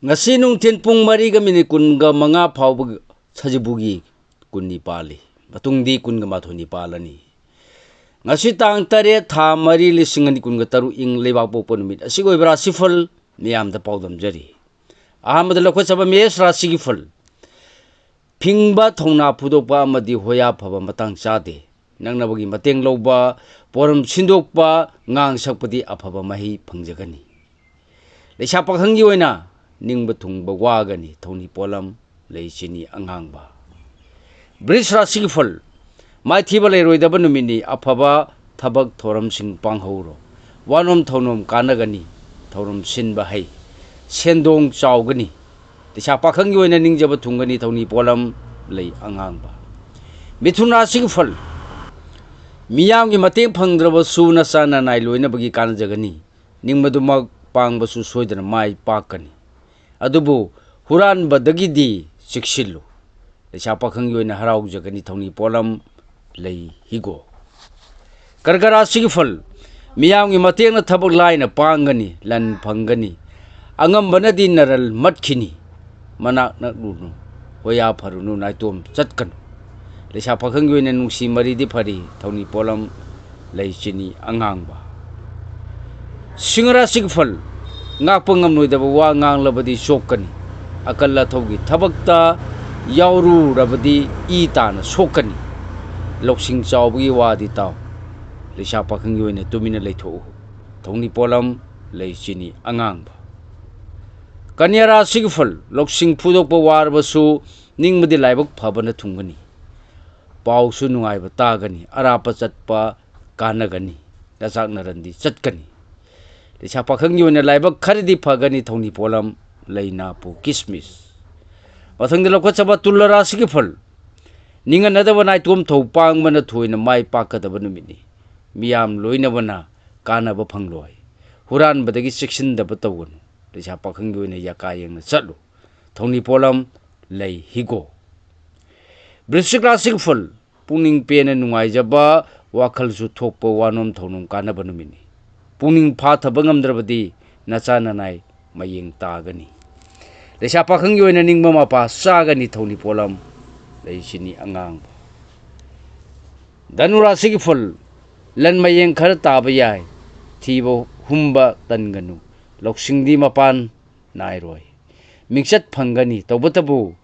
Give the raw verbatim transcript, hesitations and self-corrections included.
ꯉꯁꯤ ꯅꯨꯡꯊꯤꯜ ꯄꯨꯡ ꯃꯔꯤꯒ ꯃꯤꯅꯤꯠ ꯀꯨꯟꯒ ꯃꯉꯥ ꯐꯥꯎꯕ ꯁꯖꯤꯕꯨꯒꯤ ꯀꯨꯟꯅꯤ ꯄꯥꯜꯂꯤ꯫ ꯃꯇꯨꯡꯗꯤ ꯀꯨꯟꯒ ꯃꯥꯊꯣꯏꯅꯤ ꯄꯥꯜꯂꯅꯤ꯫ ꯉꯁꯤ ꯇꯥꯡ ꯇꯔꯦꯠ, ꯊꯥ ꯃꯔꯤ, ꯂꯤꯁꯤꯡ ꯑꯅꯤ ꯀꯨꯟꯒ ꯇꯔꯨꯛ, ꯏꯪ ꯂꯩꯕꯥꯛꯄꯣꯛꯄ ꯅꯨꯃꯤꯠ ꯑꯁꯤꯒꯤ ꯑꯣꯏꯕ ꯔꯥꯁꯤꯐꯜ ꯃꯤꯌꯥꯝꯗ ꯄꯥꯎꯗꯝꯖꯔꯤ꯫ ꯑꯍꯥꯟꯕꯗ ꯂꯧꯈꯠꯆꯕ ꯃꯦꯁ ꯔꯥꯁꯤꯒꯤ ꯐꯜ꯫ ꯐꯤꯡꯕ, ꯊꯧꯅꯥ ꯐꯨꯗꯣꯛꯄ ꯑꯃꯗꯤ ꯍꯣꯌꯥ ꯐꯕ ꯃꯇꯥꯡ ꯆꯥꯗꯦ꯫ ꯅꯛꯅꯕꯒꯤ ꯃꯇꯦꯡ ꯂꯧꯕ, ꯄꯣꯔꯝ ꯁꯤꯟꯗꯣꯛꯄ, ꯉꯥꯡ ꯁꯛꯄꯗꯤ ꯑꯐꯕ ꯃꯍꯩ ꯐꯪꯖꯒꯅꯤ꯫ ꯂꯩꯁꯥ ꯄꯥꯈꯪꯒꯤ ꯑꯣꯏꯅ ꯅꯤꯡꯕ ꯊꯨꯡꯕ ꯋꯥꯒꯅꯤ꯫ ꯊꯧꯅꯤ ꯄꯣꯠꯂꯝ ꯂꯩ ꯆꯤꯅꯤ ꯑꯉꯥꯡꯕ꯫ ꯕ꯭ꯔꯤꯖ ꯔꯥꯁꯤꯒꯤ ꯐꯜ꯫ ꯃꯥꯏꯊꯤꯕ ꯂꯩꯔꯣꯏꯗꯕ ꯅꯨꯃꯤꯠꯅꯤ꯫ ꯑꯐꯕ ꯊꯕꯛ ꯊꯧꯔꯝꯁꯤꯡ ꯄꯥꯡꯍꯧꯔꯣ꯫ ꯋꯥꯅꯣꯝ ꯊꯧꯅꯣꯝ ꯀꯥꯟꯅꯒꯅꯤ꯫ ꯊꯧꯔꯝ ꯁꯤꯟꯕ ꯍꯩ꯫ ꯁꯦꯟꯗꯣꯡ ꯆꯥꯎꯒꯅꯤ꯫ ꯂꯩꯁꯥ ꯄꯥꯈꯪꯒꯤ ꯑꯣꯏꯅ ꯅꯤꯡꯖꯕ ꯊꯨꯡꯒꯅꯤ꯫ ꯊꯧꯅꯤ ꯄꯣꯠꯂꯝ ꯂꯩ ꯑꯉꯥꯡꯕ꯫ ꯃꯤꯊꯨꯟ ꯔꯥꯁꯤꯒꯤ ꯐꯜ꯫ ꯃꯤꯌꯥꯝꯒꯤ ꯃꯇꯦꯡ ꯐꯪꯗ꯭ꯔꯕꯁꯨ ꯅꯆꯥ ꯅꯅꯥꯏ ꯂꯣꯏꯅꯕꯒꯤ ꯀꯥꯟꯅꯖꯒꯅꯤ꯫ ꯅꯤꯡꯕꯗꯨꯃꯛ ꯄꯥꯡꯕꯁꯨ ꯁꯣꯏꯗꯅ ꯃꯥꯏ ꯄꯥꯛꯀꯅꯤ꯫ ꯑꯗꯨꯕꯨ ꯍꯨꯔꯥꯟꯕꯗꯒꯤꯗꯤ ꯆꯦꯛꯁꯤꯜꯂꯨ꯫ ꯂꯩꯁꯥ ꯄꯥꯈꯪꯒꯤ ꯑꯣꯏꯅ ꯍꯔꯥꯎꯖꯒꯅꯤ꯫ ꯊꯧꯅꯤ ꯄꯣꯠꯂꯝ ꯂꯩ ꯍꯤꯒꯣꯛ꯫ ꯀꯔꯀ ꯔꯥꯁꯤꯒꯤ ꯐꯜ꯫ ꯃꯤꯌꯥꯝꯒꯤ ꯃꯇꯦꯡꯅ ꯊꯕꯛ ꯂꯥꯏꯅ ꯄꯥꯡꯒꯅꯤ, ꯂꯟ ꯐꯪꯒꯅꯤ꯫ ꯑꯉꯝꯕꯅꯗꯤ ꯅꯔꯜ ꯃꯠꯈꯤꯅꯤ꯫ ꯃꯅꯥꯛ ꯅꯛꯂꯨꯅꯨ, ꯍꯣꯌꯥ ꯐꯔꯨꯅꯨ, ꯅꯥꯏꯇꯣꯝ ꯆꯠꯀꯅꯨ꯫ ꯂꯩꯁꯥ ꯄꯥꯈꯪꯒꯤ ꯑꯣꯏꯅ ꯅꯨꯡꯁꯤ ꯃꯔꯤꯗꯤ ꯐꯔꯤ꯫ ꯊꯧꯅꯤ ꯄꯣꯠꯂꯝ ꯂꯩ ꯆꯤꯅꯤ ꯑꯉꯥꯡꯕ꯫ ꯁꯤꯡꯍ ꯔꯥꯁꯤꯒꯤ ꯐꯜ꯫ ꯉꯥꯛꯄ ꯉꯝꯂꯣꯏꯗꯕ ꯋꯥ ꯉꯥꯡꯂꯕꯗꯤ ꯆꯣꯛꯀꯅꯤ꯫ ꯑꯀꯜ ꯑꯊꯧꯒꯤ ꯊꯕꯛꯇ ꯌꯥꯎꯔꯨꯔꯕꯗꯤ ꯏ ꯇꯥꯅ ꯁꯣꯛꯀꯅꯤ꯫ ꯂꯧꯁꯤꯡ ꯆꯥꯎꯕꯒꯤ ꯋꯥꯗꯤ ꯇꯥꯎ꯫ ꯂꯩꯁꯥ ꯄꯥꯈꯪꯒꯤ ꯑꯣꯏꯅ ꯇꯨꯃꯤꯟꯅ ꯂꯩꯊꯣꯛꯎ꯫ ꯊꯧꯅꯤ ꯄꯣꯠꯂꯝ ꯂꯩ ꯆꯤꯅꯤ ꯑꯉꯥꯡꯕ꯫ ꯀꯟꯌꯥ ꯔꯥꯁꯤꯒꯤ ꯐꯜ꯫ ꯂꯧꯁꯤꯡ ꯐꯨꯗꯣꯛꯄ ꯋꯥꯔꯕꯁꯨ ꯅꯤꯡꯕꯗꯤ ꯂꯥꯏꯕꯛ ꯐꯕꯅ ꯊꯨꯡꯒꯅꯤ꯫ ꯄꯥꯎꯁꯨ ꯅꯨꯡꯉꯥꯏꯕ ꯇꯥꯒꯅꯤ꯫ ꯑꯔꯥꯞꯄ ꯆꯠꯄ ꯀꯥꯟꯅꯒꯅꯤ꯫ ꯅꯆꯥꯛ ꯅꯔꯟꯗꯤ ꯆꯠꯀꯅꯤ꯫ ꯂꯩꯁꯥ ꯄꯥꯈꯪꯒꯤ ꯑꯣꯏꯅ ꯂꯥꯏꯕꯛ ꯈꯔꯗꯤ ꯐꯒꯅꯤ꯫ ꯊꯧꯅꯤ ꯄꯣꯠꯂꯝ ꯂꯩ ꯅꯥꯄꯨ ꯀꯤꯁꯃꯤꯁ꯫ ꯃꯊꯪꯗ ꯂꯧꯈꯠꯆꯕ ꯇꯨꯂ ꯔꯥꯁꯤꯒꯤ ꯐꯜ꯫ ꯅꯤꯡꯍꯟꯅꯗꯕ ꯅꯥꯏꯇꯣꯝ ꯊꯧ ꯄꯥꯡꯕꯅ ꯊꯣꯏꯅ ꯃꯥꯏ ꯄꯥꯛꯀꯗꯕ ꯅꯨꯃꯤꯠꯅꯤ꯫ ꯃꯤꯌꯥꯝ ꯂꯣꯏꯅꯕꯅ ꯀꯥꯟꯅꯕ ꯐꯪꯂꯣꯏ꯫ ꯍꯨꯔꯥꯟꯕꯗꯒꯤ ꯆꯦꯛꯁꯤꯟꯗꯕ ꯇꯧꯒꯅꯨ꯫ ꯂꯩꯁꯥ ꯄꯥꯈꯪꯒꯤ ꯑꯣꯏꯅ ꯌꯥꯀꯥ ꯌꯦꯡꯅ ꯆꯠꯂꯨ꯫ ꯊꯧꯅꯤ ꯄꯣꯠꯂꯝ ꯂꯩ ꯍꯤꯒꯣꯛ꯫ ꯕ꯭ꯔꯤꯁꯤꯛ ꯔꯥꯁꯤꯒꯤ ꯐꯜ꯫ ꯄꯨꯛꯅꯤꯡ ꯄꯦꯟꯅ ꯅꯨꯡꯉꯥꯏꯖꯕ, ꯋꯥꯈꯜꯁꯨ ꯊꯣꯛꯄ, ꯋꯥꯅꯣꯝ ꯊꯧꯅꯣꯝ ꯀꯥꯟꯅꯕ ꯅꯨꯃꯤꯠꯅꯤ꯫ ꯄꯨꯛꯅꯤꯡ ꯐꯥꯊꯕ ꯉꯝꯗ꯭ꯔꯕꯗꯤ ꯅꯆꯥ ꯅꯅꯥꯏ ꯃꯌꯦꯡ ꯇꯥꯒꯅꯤ꯫ ꯂꯩꯁꯥ ꯄꯥꯈꯪꯒꯤ ꯑꯣꯏꯅ ꯅꯤꯡꯕ ꯃꯄꯥ ꯆꯥꯒꯅꯤ ꯊꯧꯅꯤ ꯄꯣꯠꯂꯝ꯫ ꯂꯩꯁꯤꯅꯤ ꯑꯉꯥꯡꯕ꯫ ꯙꯅꯨ ꯔꯥꯁꯤꯒꯤ ꯐꯨꯜ, ꯂꯟ ꯃꯌꯦꯡ ꯈꯔ ꯇꯥꯕ ꯌꯥꯏ꯫ ꯊꯤꯕ ꯍꯨꯝꯕ ꯇꯟꯒꯅꯨ꯫ ꯂꯧꯁꯤꯡꯗꯤ ꯃꯄꯥꯟ ꯅꯥꯏꯔꯣꯏ꯫ ꯃꯤꯡꯆꯠ ꯐꯪꯒꯅꯤ꯫ ꯇꯧꯕꯇꯕꯨ